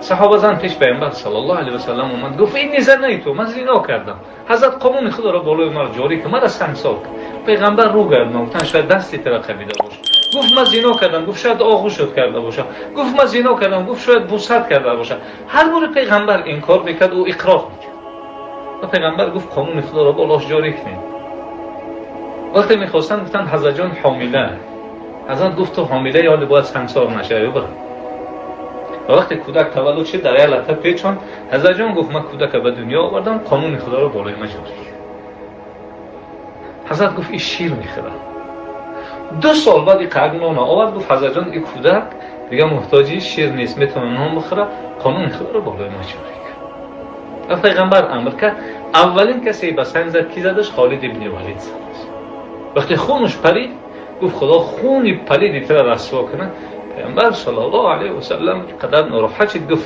Саҳоба зан пеш Пайғамбар саллаллоҳу алайҳи васаллам омад, гуфт: إني زنيت, ман зино кардам, Ҳазрат, қонуни Худоро болои ман ҷорӣ кун, мара сангсор кун. Пайғамбар рӯ гардон, гуфтан: шояд дасти тара қабида боша. Гуфт: ман зино кардам. Гуфт: шояд оғӯшот карда боша. Гуфт: ман зино кардам. Гуфт: шояд бусат карда боша. Ҳар бори Пайғамбар инкор мекард, ӯ иқрор мекард ва Пайғамбар гуфт: қонуни Худоро болош ҷорӣ кунед. Вақте мехостанд, гуфтанд: ҳазратҷон, ҳомила. Ҳазрат гуфт: ту ҳомила ё бояд сангсор нашавӣ, бира. Ва вақте кӯдак таваллуд шуд, дар як лата печон. Ҳазратҷон гуфт: ман кӯдака ба дунё овардам, қонуни Худоро болои ман ҷорӣ. Ҳазрат гуфт: ин шир мехӯрад. 2 сол баъд и қак нона овард, гуфт: ҳазратҷон, ин кӯдак дига муҳтоҷи шир нест, метавона нон бихӯрад, қонуни Худоро болои ман ҷорӣ кард. Ва Пайғамбар амр кард, аввалин касе ба санг зад, ки задаш? Холид ибни Валид задаш. Вақте хунуш парид, гуфт: Худо хуни палиди тира расво кунад. Пайғамбар саллаллоҳу алайҳи васаллам қадар нороҳат шуд, гуфт.